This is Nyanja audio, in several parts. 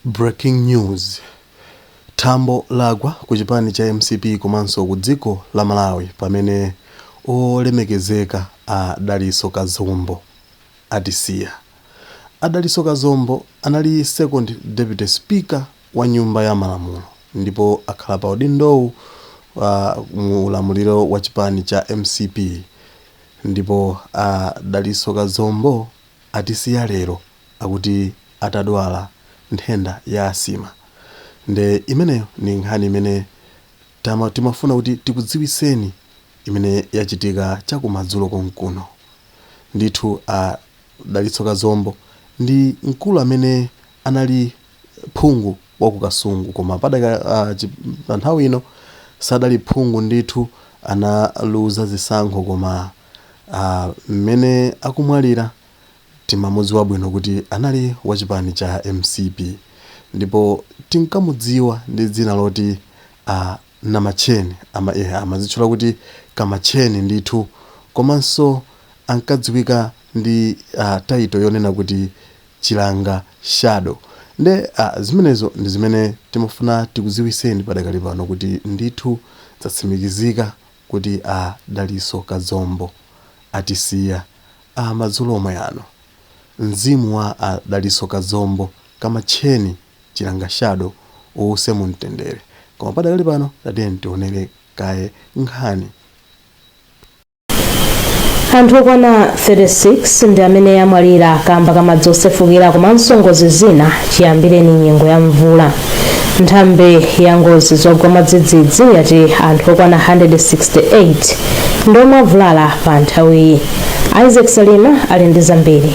Breaking news: Thambo lagwa ku chipani cha MCP komanso ku dziko la Malawi pamene olemekezeka a Dalitso Kazombo atisiya. A Dalitso Kazombo anali Second Deputy Speaker wa Nyumba ya Malamulo ndipo akhala pa udindowu mu ulamuliro wa chipani cha MCP, ndipo a Dalitso Kazombo atisiya lero, akuti atadwala nthenda ya asima. Nde imeneyo ni nkhani imene timafuna kuti tikudziwiseni, imene yachitika chakumadzulo konkuno. Ndithu, a Dalitso Kazombo ndi mkulu amene anali phungu wa ku Kasungu, koma padaka pa nthawi ino sadali phungu. Ndithu analuza zisankho, koma mmene akumwalira timamudziwa bwino kuti anali wachipani cha MCP, ndipo tinkamudziwa ndi dzina loti Namatcheni. Amazitchula kuti Kamatcheni ndithu, komanso ankadziwika ndi title yonena kuti Chilanga Shadow. Nde zimenezo ndi zimene timafuna tikudziwiseni padakali pano, kuti ndithu zatsimikizika kuti a Dalitso Kazombo atisiya madzulo omwe ano. Mzimu wa a Dalitso Kazombo Kamatcheni Chilanga Shadow uwuse mumtendere. Koma padakali pano tatiyeni tionere kaye nkhani. Anthu okwana 36 ndi amene amwalira kamba ka madzi osefukira komanso ngozi zina chiyambireni nyengo ya mvula. Nthambi ya ngozi zogwa mwadzidzidzi yati anthu okwana 168 ndi omwe avulala pa nthawiyi. Isaac Salima ali ndi zambiri.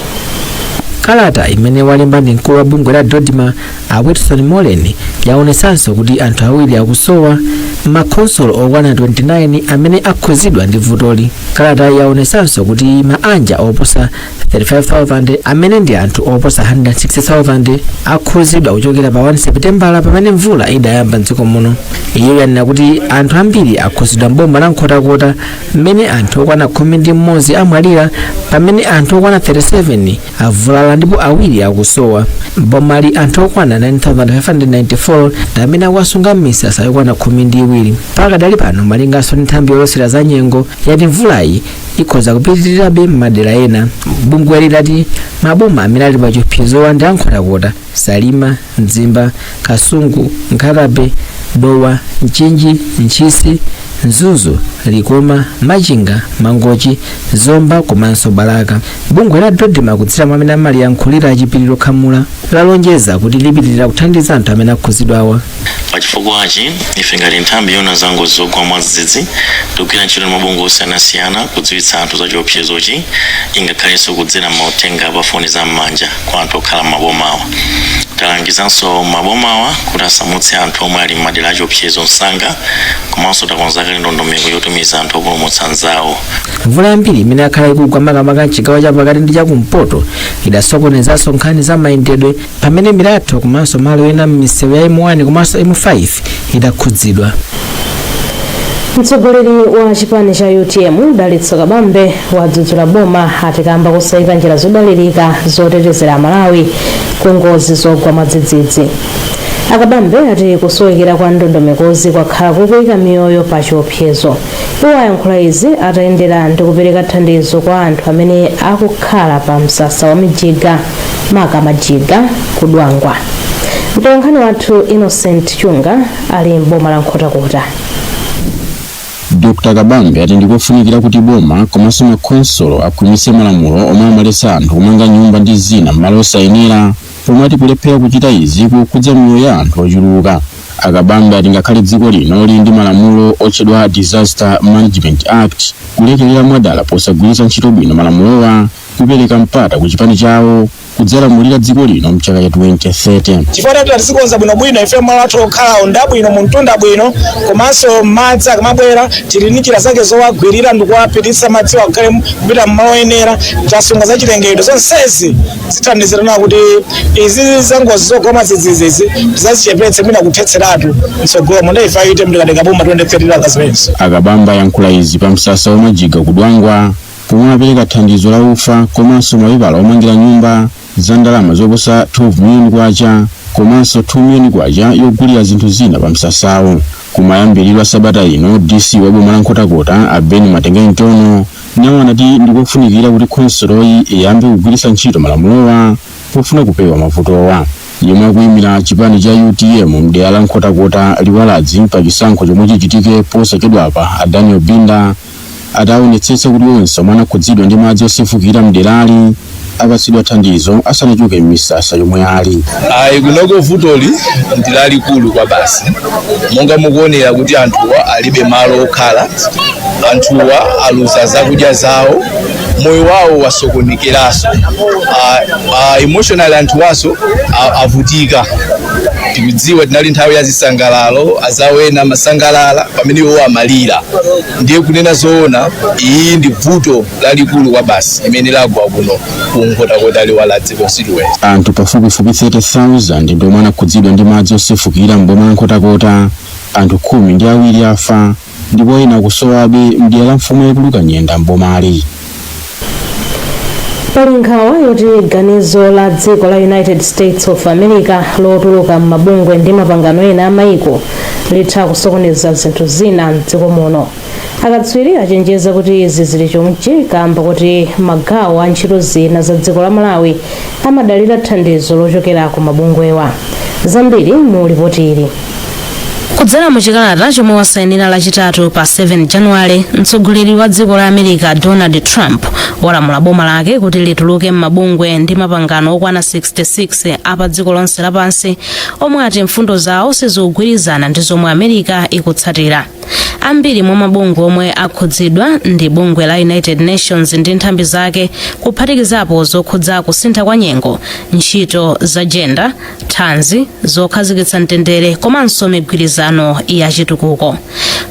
Kalata imene walemba ndi mkulu wa bungwe la DoDMA, a Wilson Molen, yaonetsanso kuti anthu awiri akusowa m'makhonsolo okwana 29 amene akhuzidwa ndi vutoli. Kalata yaonetsanso kuti maanja oposa 35,000, amene ndi anthu oposa 160,000, akhuzidwa kuchokera pa 1 Seputembala pamene mvula idayamba mdziko muno. Iyo yanena kuti anthu ambiri akhuzidwa mboma la Nkhotakota, mmene anthu okwana 11 amwalira, pamene anthu okwana 37 avulala ndipo awiri akusowa. Mbomali anthu okwana 9594 ndi amene akuwasunga m'misasa yokwana 12 pakadali pano. Malinganso ndi nthambi yolosera za nyengo, yati mvulayi ikhoza kupitirirabe m'madera ena. Bungweli lati maboma amene ali pa chiopsezowa ndi Ankhotakota, Salima, Mzimba, Kasungu, Nkhata Bay, Dowa, Mchinji, Ntchisi, Mzuzu, Likoma, Machinga, Mangochi, Zomba komanso Balaka. Bungwe la DoDMA, kudzera mwa amene amaliyankhulira, Chipiriro Khamula, lalonjeza kuti lipitirira kuthandiza anthu amene akhuzidwawa. Pachifukwachi, ife ngati nthambi yoona za ngozi zogwa mwadzidzidzi tikugwira ntchito ndi mabungwe osiyanasiyana kudziwitsa anthu za chiopsezochi, ingakhalenso kudzera m'mauthenga pa foni za m'manja kwa anthu okhala m'mabomawa. Talangizanso mabomawa kuti asamutse anthu omwe ali m'madera achiopsezo msanga, komanso takonza kale ndondomeko yotumiza anthu opulumutsa anzawo. Mvula yambiri imene yakhala ikugwa, makamaka mchigawo chapakati ndi chakumpoto, idasokonezanso nkhani za mayendedwe, pamene milatho komanso malo ena m'misewu ya M1 komanso M5 idakhudzidwa. Mtsogoleri wa chipani cha UTM, Dalitso Kabambe, wadzudzula boma ati kamba kusayika njira zodalirika zotetezera Amalawi ku ngozi zogwa mwadzidzidzi. Akabambe ati kusowekera kwa ndondomekozi kwakhala kukuyika miyoyo pa chiopsezo. Iwo ayankhula izi atayendera ndi kupereka thandizo kwa anthu amene akukhala pa msasa wa Mijiga, maka Majiga, ku Dwangwa. Mtolankhani wathu Innocent Chunga ali m'boma la Nkhotakota. Dr Kabambe ati ndikofunikira kuti boma komanso makhonsolo akhwimitse malamulo omwe amaletsa anthu kumanga nyumba ndi zina m'malo osayenera, pomwe ati kulephera kuchita izi kukhudza miyoyo ya anthu ochuluka. Akabambe ati ngakhale dziko lino lili ndi malamulo otchedwa Disaster Management Act, kulekelera mwadala posagwiritsa ntchito bwino malamulowa kupereka mpata ku chipani chawo kudzalamulira dziko lino mchaka cha 2030. Chifukwa tati tizikonza bwinobwino, ife malo athu okhalawo ndabwino, muntunda bwino, komanso madzi akamabwera tili ndi njira zake zowagwirira ndikuwapititsa madziwo akhale kupita mmalo oyenera. Tasunga za chilengedwe, zonsezi zithandizirana kuti izi za ngozi zogwa mwadzidzidzi tizazichepetse, mwina kuthetseratu mtsogolomo. Ndi ife aite mtikatenga boma 2030 langa zimenezo. Akabambe ayankhula izi pa msasa wa Majiga ku Dwangwa, pomwe apereka thandizo la ufa komanso mapepala omangira nyumba za ndalama zoposa 12 miliyoni kwacha. Komanso 2 miliyoni kwacha yogulira zinthu zina pa msasawo. Kumayambiriro a sabata ino, DC wa boma la Nkhotakota, a Ben Matengeni, nawo anati ndikofunikira kuti khonsoloyi iyambe kugwiritsa ntchito malamulowa pofuna kupewa mavutowa. Yemwe akuyimira chipani cha UTM mdera la Nkhotakota Liwaladzi pa chisankho chomwe chichitike posachedwapa, a Daniel Binda, ataonetsetsa kuti onse omwe anakhudzidwa ndi madzi osefukira mderali apatsidwa thandizo asanachoke m'misasa yomwe ali. Ayi, kunoko vutoli ndi lalikulu kwa basi, monga mukuonera kuti anthuwa alibe malo okhala, anthuwa aluza zakudya zawo, moyo wawo wasokonekeranso, emotionally anthuwaso avutika. Tikudziwa tinali nthawi ya zisangalalo, azawena masangalala pamene iwo amalira. Ndiye kunena zoona, iyi ndi vuto lalikulu kwa basi imene lagwa kuno ku Nkhotakota Liwaladzi constituency. Anthu pafupifupi 30,000 ndi omwe anakhudzidwa ndi madzi osefukira m'boma la Nkhotakota. Anthu 12 afa ndipo ena akusowabe mdera la mfumu yaikulu Kanyenda m'bomali. Pali nkhawa yoti ganizo la dziko la United States of America lotuluka m'mabungwe ndi mapangano ena a mayiko litha kusokoneza zinthu zina mdziko muno. Akatswiri achenjeza kuti izi zili chonchi kamba kuti magawo a ntchito zina za dziko la Malawi amadalira thandizo lochokera ku mabungwewa. Zambiri mu ripoti ili. Kudzera mu chikalata chomwe wasayinira Lachitatu pa 7 Januwale, mtsogoleri wa dziko la America Donald Trump walamula boma lake kuti lituluke m'mabungwe ndi mapangano okwana 66 apa dziko lonse lapansi omwe ati mfundo zawo sizikugwirizana ndi zomwe America ikutsatira. Ambiri mwa mabungwe omwe akhudzidwa ndi bungwe la United Nations ndi nthambi zake, kuphatikizapo zokhudza kusintha kwa nyengo, ntchito za gender, thanzi, zokhazikitsa mtendere komanso migwirizano ya chitukuko.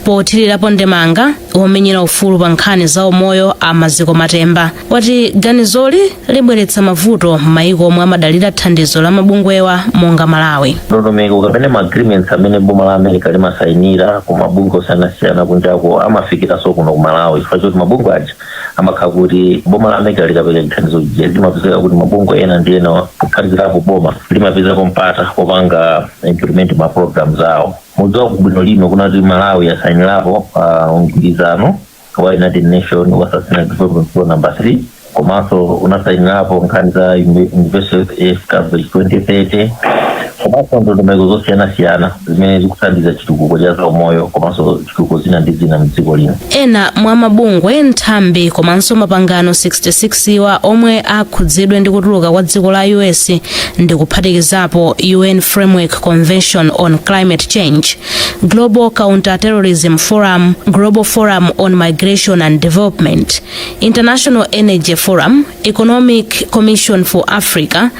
Pothirirapo ndemanga, womenyera ufulu pa nkhani za umoyo a Maziko Matemba wati ganizoli libweretsa mavuto m'mayiko omwe amadalira thandizo la mabungwewa monga Malawi. Ndondomeko kapena ma agreements amene boma la America limasayinira ku mabungwe osiyanasiyana kunjako amafikiranso kuno ku Malawi, chifukwa choti mabungwe aja amakhala kuti boma la America likapereka chithandizo chija, limapezeka kuti mabungwe ena ndi ena kuphatikizirapo boma limapezako mpata popanga implement ma programs awo. Mudziwa bwino lino kunati Malawi yasayinirapo mgwirizano wa United Nation wa Sustainable Development Goal number 3, komanso unasayinirapo nkhani za Universal Health Coverage 2030, komanso ndondomeko zosiyanasiyana zimene zikuthandiza chitukuko cha zaumoyo komanso chitukuko zina ndi zina mdziko lino. Ena mwa mabungwe, nthambi komanso mapangano 66 iwa omwe akhudzidwe ndi kutuluka kwa dziko la US ndi kuphatikizapo UN Framework Convention on Climate Change, Global Counter-Terrorism Forum, Global Forum on Migration and Development, International Energy Forum, Economic Commission for Africa,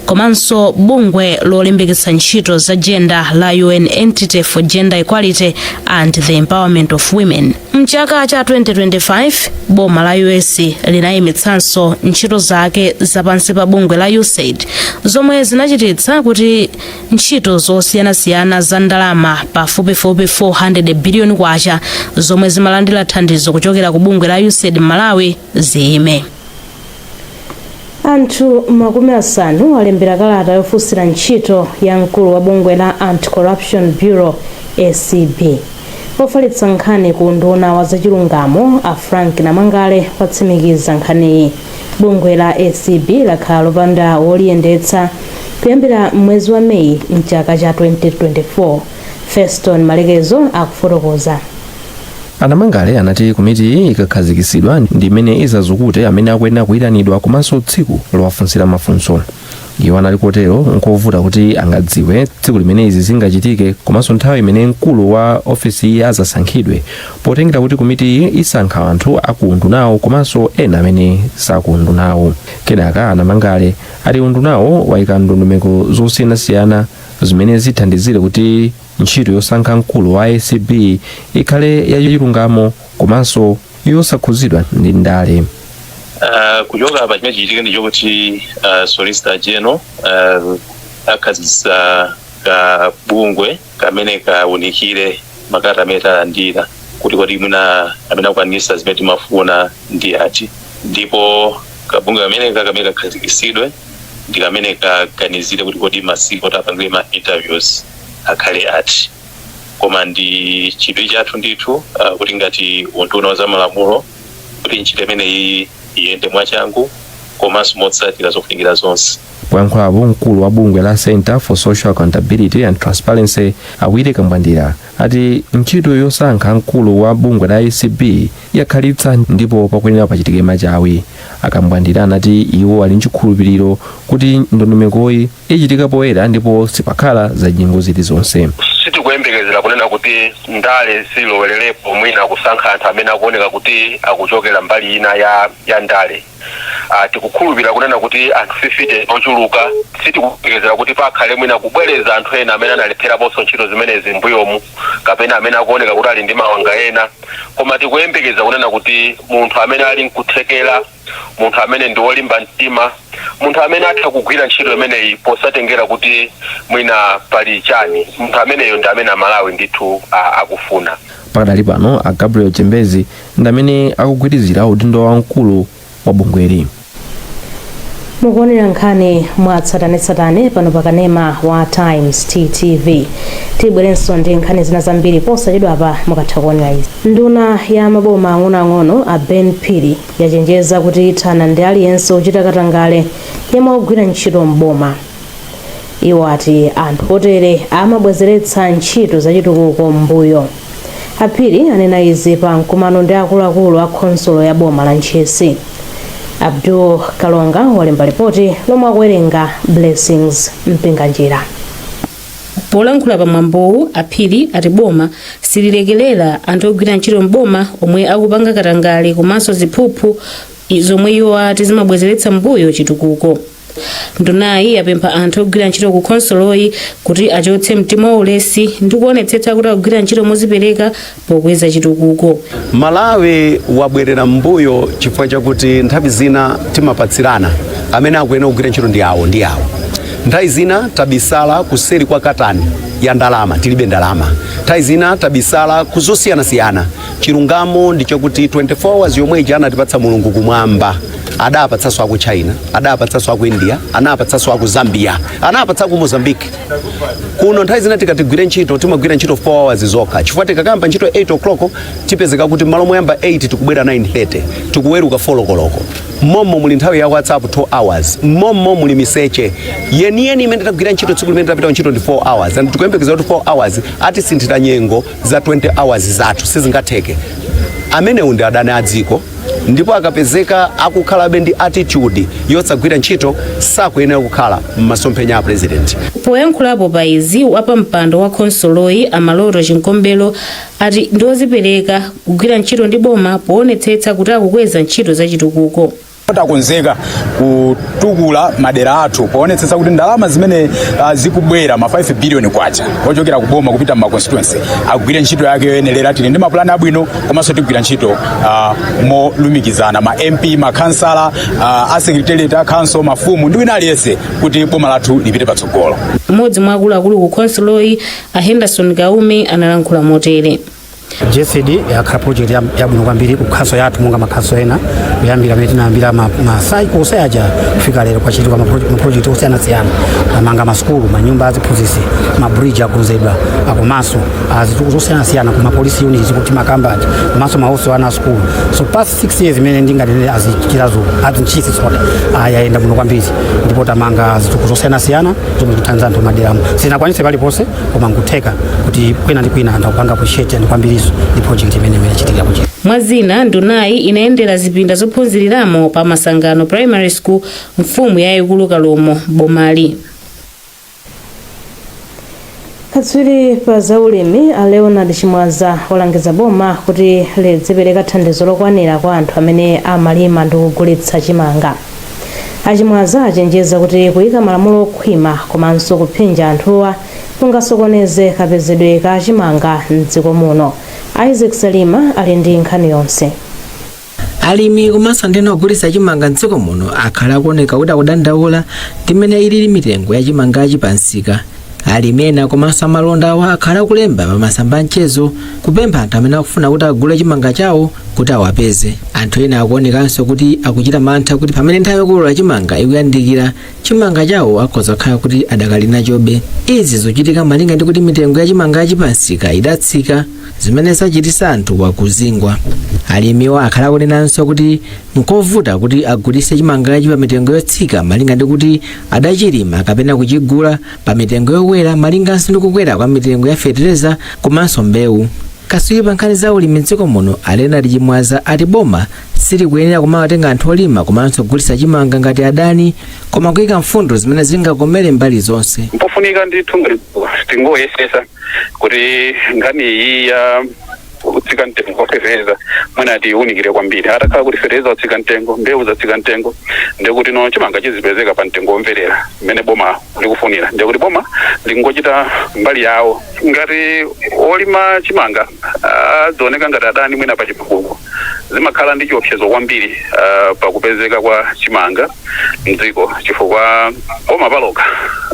komanso bungwe lolimbikitsa ntchito za gender la UN Entity for Gender Equality and the Empowerment of Women. Mchaka cha 2025, boma la US linayimitsanso ntchito zake zapansi pa bungwe la USAID, zomwe zinachititsa kuti ntchito zosiyanasiyana za ndalama pafupifupi 400 biliyoni kwacha zomwe zimalandira thandizo kuchokera ku bungwe la USAID Malawi ziyime. Anthu 50 alembera kalata yofunsira ntchito ya mkulu wa bungwe la Anti-Corruption Bureau, ACB. Ofalitsa nkhani ku nduna wa zachilungamo, a Frank Namangale, watsimikiza nkhaniyi. Bungwe la ACB lakhala lopanda woliyendetsa kuyambira mwezi wa Meyi mchaka cha 2024. Feston Malekezo akufotokoza. Anamangale anati komiti ikakhazikitsidwa ndi imene izazukute amene akuyenera kuyitanidwa komanso tsiku lowafunsira mafunso. Iwo anali kotero nkovuta kuti angadziwe tsiku limene izi zingachitike komanso nthawi imene mkulu wa ofesi iyi azasankhidwe, potengera kuti komiti iyi isankha anthu akuundunawo komanso ena amene sakuundunawo. Kenaka Anamangale ati undunawo wayika ndondomeko zosiyanasiyana zimene zithandizire kuti ntchito yosankha mkulu wa ACB ikhale yachilungamo komanso yosakhuzidwa ndi ndale. Kuchoka pa chimene chichitika ndi chokuti Solicitor General akhazikitsa kabungwe kamene kawunikire makalata amene talandira kuti kodi mwina amene akwanisa zimene timafuna ndi ati, ndipo kabungwe kamene kakhazikitsidwe Ndi kamene kaganizire kuti kodi masiku oti apangire ma interviews akhale ati. Koma ndi chidwi chathu ndithu kuti ngati unduna wa zamalamulo kuti ntchito imeneyi iyende mwachangu komanso motsatira zofunikira zonse. Poyankhulapo, mkulu wa bungwe la Center for Social Accountability and Transparency, a Willy Kambwandira, ati ntchito yosankha mkulu wa bungwe la ACB yakhalitsa ndipo pakuyenera pachitike machawi. A Kambwandira anati iwo ali nchikhulupiriro kuti ndondomekoyi ichitika poyera ndipo sipakhala zachinyengo zilizonse. Sitikuyembekezera kunena kuti ndale zilowererepo, mwina kusankha anthu amene akuoneka kuti akuchokera mbali ina ya ndale. Tikukhulupirira kunena kuti anthu 50 ochuluka, sitikuyembekezera kuti pakhale mwina kubwereza anthu ena amene analepheraponso ntchito zimenezi mbuyomu kapena amene akuoneka kuti ali ndi mawanga ena, koma tikuyembekeza kunena kuti munthu amene ali nkuthekera, munthu amene ndi wolimba mtima, munthu amene atha kugwira ntchito imeneyi posatengera kuti mwina pali chani, munthu ameneyo ndi amene Amalawi ndithu akufuna. Pakadali pano, a Gabriel Chembezi ndi amene akugwirizira udindo wamkulu wa bungweli. Mukuonera nkhani mwatsatanetsatane pano pakanema wa Times TTV. Tibwerenso ndi nkhani zina zambiri posachedwapa mukatha kuonera izi. Nduna ya maboma ang'onoang'ono, a Ben Phiri, yachenjeza kuti ithana ndi aliyense ochita katangale yemwe akugwira ntchito mboma. Iwo ati anthu otere amabwezeretsa ntchito zachitukuko m'mbuyo. A Phiri anena izi pa mkumano ndi akuluakulu a khonsolo ya boma la Ntchisi. Abdul Kalonga walemba ripoti lomwe akuwerenga Blessings Mpinganjira. Polankhula pamwambowu, a Phiri ati boma sililekelera anthu ogwira ntchito mboma omwe akupanga katangale komanso ziphuphu zomwe iwo ati zimabwezeretsa mbuyo chitukuko. Ndunayi yapempha anthu ogwira ntchito ku khonsoloyi kuti achotse mtima waulesi ndi kuonetsetsa kuti akugwira ntchito mozipereka pokweza chitukuko. Malawi wabwerera mbuyo chifukwa chakuti nthawi zina timapatsirana amene akuyenera kugwira ntchito ndi awo ndi awo. Nthawi zina tabisala kuseri kwa katani ya ndalama, tilibe ndalama. Nthawi zina tabisala kuzosiyanasiyana. Chilungamo ndi chakuti 24 hours yomwe ija anatipatsa Mulungu kumwamba adapatsanso aku China, adapatsanso aku India, anapatsanso aku Zambia, anapatsa ku Mozambique kuno. Nthawi zina tikatigwire ntchito, timagwira ntchito 4 hours zokha, chifukwa tikakamba ntchito 8 o'clock, tipezeka kuti malo moyamba 8 tikubwera 9:30, tikuweruka 4 koloko. Mommo muli nthawi ya WhatsApp 2 hours, mommo muli miseche yeniyeni. Imene tagwira ntchito tsiku limene tapita ntchito ndi 4 hours, and tikuyembekeza kuti 4 hours atisinthira nyengo za 20 hours zathu, sizingatheke. Amenewu ndi adani a dziko, ndipo akapezeka akukhalabe ndi attitude yosagwira ntchito, sakuyenera kukhala m'masomphenya a President. Poyankhulapo pa izi, wapampando wa khonsoloyi, Amaloto Chinkombelo, ati ndiozipereka kugwira ntchito ndi boma poonetsetsa kuti akukweza ntchito zachitukuko. Takonzeka kutukula madera athu poonetsetsa kuti ndalama zimene zikubwera, ma 5 billion kwacha ochokera kuboma kupita ma constituency, agwire ntchito yake yoyenerera. Tili ndi mapulani abwino komanso tigwira ntchito molumikizana ma MP, makhansala, a secretariat a council, mafumu ndi wina aliyense kuti boma lathu lipite patsogolo. Mmodzi mwa akuluakulu ku khonsoloyi, a Henderson Kaume, analankhula motere. GESD yakhala project yabwino kwambiri ku khanso yathu monga makhanso ena. Kuyambira pamene tinayambira ma cycle osayaja kufika lero, kwachitika ma project osiyanasiyana: amanga masukulu, manyumba aziphunzitsi, ma bridge akonzedwa, komanso zitukuko zosiyanasiyana kuma police unit kuti makambati, komanso ma hostel ana sukulu. So past 6 years imene ndinganene azichitazo azinchisi, sorry, yayenda bwino kwambiri ndipo tamanga zitukuko zosiyanasiyana zomwe zikuthandiza anthu maderamo. Sitinakwanise paliponse, koma nkutheka kuti kwina ndi kwina anthu akupanga appreciate and kwambiriso ndi project imene imene yachitikira kuchita. Mwazina, ndunayi inayendera zipinda zophunziriramo pa Masangano Primary School, mfumu yayikulu Kalomo, bomali. Katswiri pa zaulimi, a Leonard Chimwaza, walangiza boma kuti lidzipereka thandizo lokwanira kwa anthu amene amalima ndi kugulitsa chimanga. Achimwaza achenjeza kuti kuyika malamulo okhwima komanso kuphinja anthuwa kungasokoneze kapezedwe ka chimanga mdziko muno. Isaac Salima ali ndi nkhani yonse. Alimi komanso anthu ena ogulitsa chimanga mdziko muno akhala akuoneka kuti akudandaula ndi mmene ilili mitengo ya chimangachi pa msika. Alimi ena komanso amalonda awo akhala akulemba pa masamba a mchezo kupempha anthu amene akufuna kuti agule chimanga chawo kuti awapeze. Anthu ena akuonekanso kuti akuchita mantha kuti pamene nthawi yokolola chimanga ikuyandikira, chimanga chawo akhoza kukhala kuti adakali nachobe. Izi zochitika malinga ndi kuti mitengo ya chimangachi pamsika idatsika, zimene zachititsa anthu wakuzingwa. Alimiwa akhala akunenanso kuti nkovuta kuti agulitse chimangachi pa mitengo yotsika, malinga ndi kuti adachilima kapena kuchigula pa mitengo yokwera, malinganso ndi kukwera kwa mitengo ya fetereza komanso mbewu. Katswiri pa nkhani za ulimi mdziko muno a Leonard Chimwaza ati boma silikuyenera kumawatenga anthu olima komanso kugulitsa chimanga ngati adani, koma kuyika mfundo zimene zingakomere mbali zonse. Mpofunika ndithu ngati tingoyesesa kuti nkhani iyi ya kutsika mtengo kwa fetereza mwina tiwunikire kwambiri. Atakhala kuti fetereza watsika mtengo, mbewu zatsika mtengo, ndikuti no chimanga chizipezeka pa mtengo womverera mmene boma likufunira. Ndikuti boma lingochita mbali yawo. Ngati olima chimanga adzioneka ngati adani mwina pa chitukuko, zimakhala ndi chiopsezo kwambiri pakupezeka kwa chimanga mdziko, chifukwa boma palokha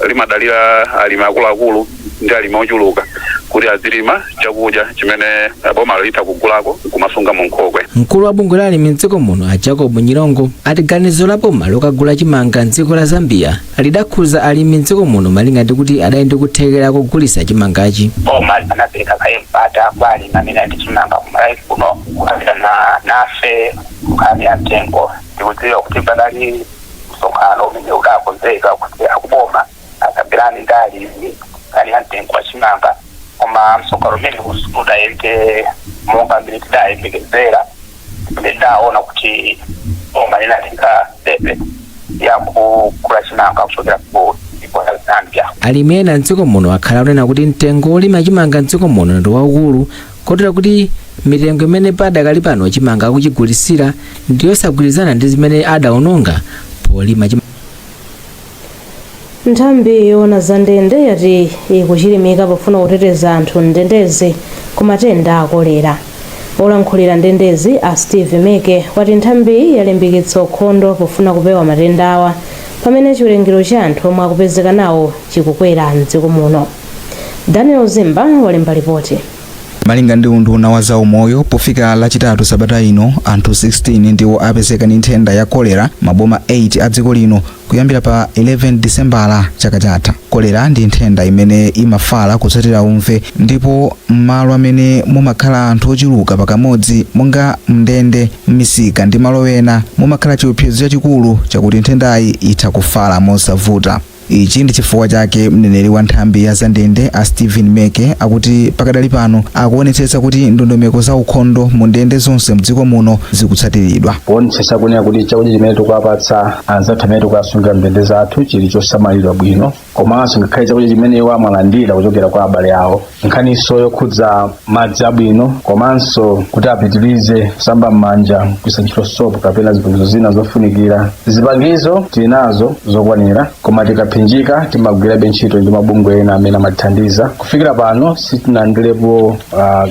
limadalira alimi akuluakulu ndi alimi ochuluka kuti azilima chakudya chimene boma litha kugulako kumasunga mu nkhokwe. Mkulu wa bungwe la alimi mdziko muno a Jacob Nyirongo ati ganizo la boma lokagula chimanga mdziko la Zambia lidakhuza alimi mdziko muno, malinga ndi kuti adali ndi kuthekera kugulitsa chimangachi. Boma anapereka kaye mpata kwa alimi amene ali ndi chimanga kumalawi kuno kukambirana nafe nkhani ya mtengo. Ndikudziwa kuti panali msonkhano umene udakonzeka kuti akuboma akambirane ndi alimi nkhani ya mtengo wa chimanga, koma msonkhano umene udayende monga mmene tidayembekezera, mmene tidaona kuti boma linatenga step yakugula chimanga kuchokera ku dziko la Zambia. Alimi ena mdziko muno akhala akunena kuti mtengo wolima chimanga mdziko muno ndi waukulu, kotero kuti mitengo imene padakali pano chimanga akuchigulitsira ndi yosagwirizana ndi zimene adaononga polima. Nthambi yoona za ndende yati ikuchilimika pofuna kuteteza anthu mndendezi ku matenda a kolera. Olankhulira ndendezi a Steve Meke wati nthambiyi yalimbikitsa ukhondo pofuna kupewa matenda awa, pamene chiwerengero cha anthu omwe akupezeka nawo chikukwera mdziko muno. Daniel Zimba walemba ripoti. Malinga ndi unduna wa zaumoyo, pofika Lachitatu sabata ino, anthu 16 ndiwo apezeka ndi nthenda ya kolera maboma 8 a dziko lino kuyambira pa 11 Disembala chaka chatha. Kolera ndi nthenda imene imafala kutsatira umve, ndipo m'malo amene mumakhala anthu ochuluka pakamodzi monga mndende, m'misika ndi malo ena, mumakhala chiopsezo chachikulu chakuti nthendayi itha kufala mosavuta. Ichi ndi chifukwa chake mneneri wa nthambi ya zandende a Stephen Meke akuti pakadali pano akuonetsetsa kuti ndondomeko za ukhondo mu ndende zonse mdziko muno zikutsatiridwa. Kuonetsetsa kunena kuti chakudya chimene tikuwapatsa anzathu amene tikuwasungira mndende zathu chili chosamalidwa bwino, komanso ngakhale chakudya chimene iwo amalandira kuchokera kwa abale awo. Nkhaniso yokhudza madzi abwino, komanso kuti apitirize kusamba m'manja kugwiritsa ntchito sopo kapena zipangizo zina zofunikira. Zipangizo tili nazo zokwanira, koma tikaphinjika timagwirabe ntchito ndi mabungwe ena amene amatithandiza. Kufikira pano sitinalandirepo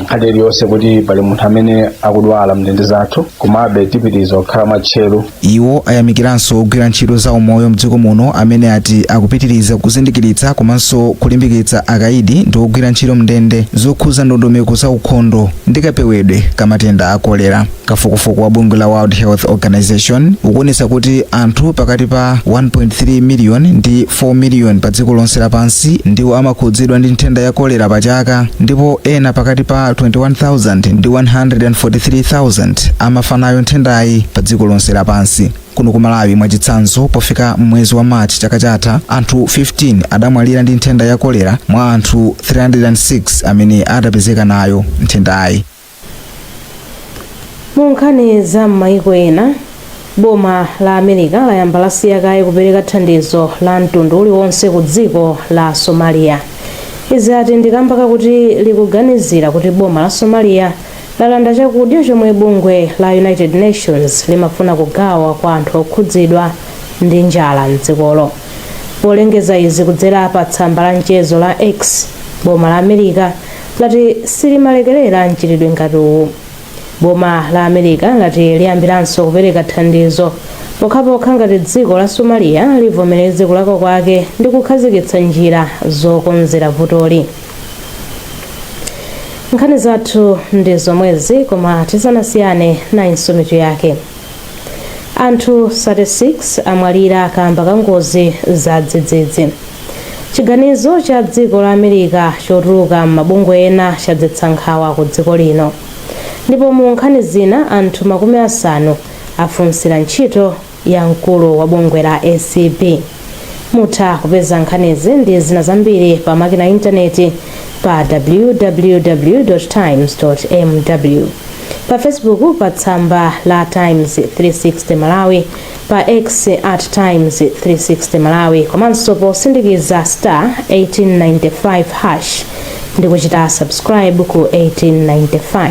nkhani iliyonse kuti pali munthu amene akudwala mndende zathu, komabe tipitiriza kukhala mwatcheru. Iwo ayamikiranso ogwira ntchito za umoyo mdziko muno amene ati akupitiriza kuzindikiritsa komanso kulimbikitsa akaidi ndi ogwira ntchito mndende zokhuza ndondomeko za ukhondo ndi kapewedwe ka matenda a kolera. Kafukufuku wa bungwe la World Health Organization ukuonetsa kuti anthu pakati pa 1.3 million ndi 4 million pa dziko lonse lapansi ndiwo amakhudzidwa ndi nthenda ya kolera pa chaka, ndipo ena pakati pa 21,000 ndi 143,000 amafa nayo nthendayi pa dziko lonse lapansi. Kuno ku Malawi, mwachitsanzo, pofika mwezi wa March chaka chatha, anthu 15 adamwalira ndi nthenda ya kolera mwa anthu 306 amene adapezeka nayo nthendayi. Mu nkhani za m'mayiko ena, boma la America layamba lasiya kaye kupereka thandizo la mtundu uliwonse ku dziko la Somalia. Izi ati ndikamba kakuti likuganizira kuti boma la Somalia lalanda chakudya chomwe bungwe la United Nations limafuna kugawa kwa anthu okhudzidwa ndi njala mdzikolo. Polengeza izi kudzera pa tsamba la mchezo la X, boma la America lati silimalekerera mchitidwe ngati uwu. Boma la America lati liyambiranso kupereka thandizo Pokhapokha ngati dziko la Somalia livomereze kulakwa kwake ndi kukhazikitsa njira zokonzera vutoli. Nkhani zathu ndi zomwezi, koma tisanasiyane nayinso mitu yake. Anthu 36 amwalira kamba ka ngozi za dzidzidzi. Chiganizo cha dziko la America chotuluka m'mabungwe ena chadzetsa nkhawa ku dziko lino. Ndipo mu nkhani zina, anthu 50 afunsira ntchito ya mkulu wa bungwe la ACB. Mutha kupeza nkhanizi ndi zina zambiri pa makina a intaneti pa www.times.mw, pa Facebook pa tsamba la Times 360 Malawi, pa X @Times360Malawi, komanso posindikiza *1895# ndi kuchita subscribe ku 1895.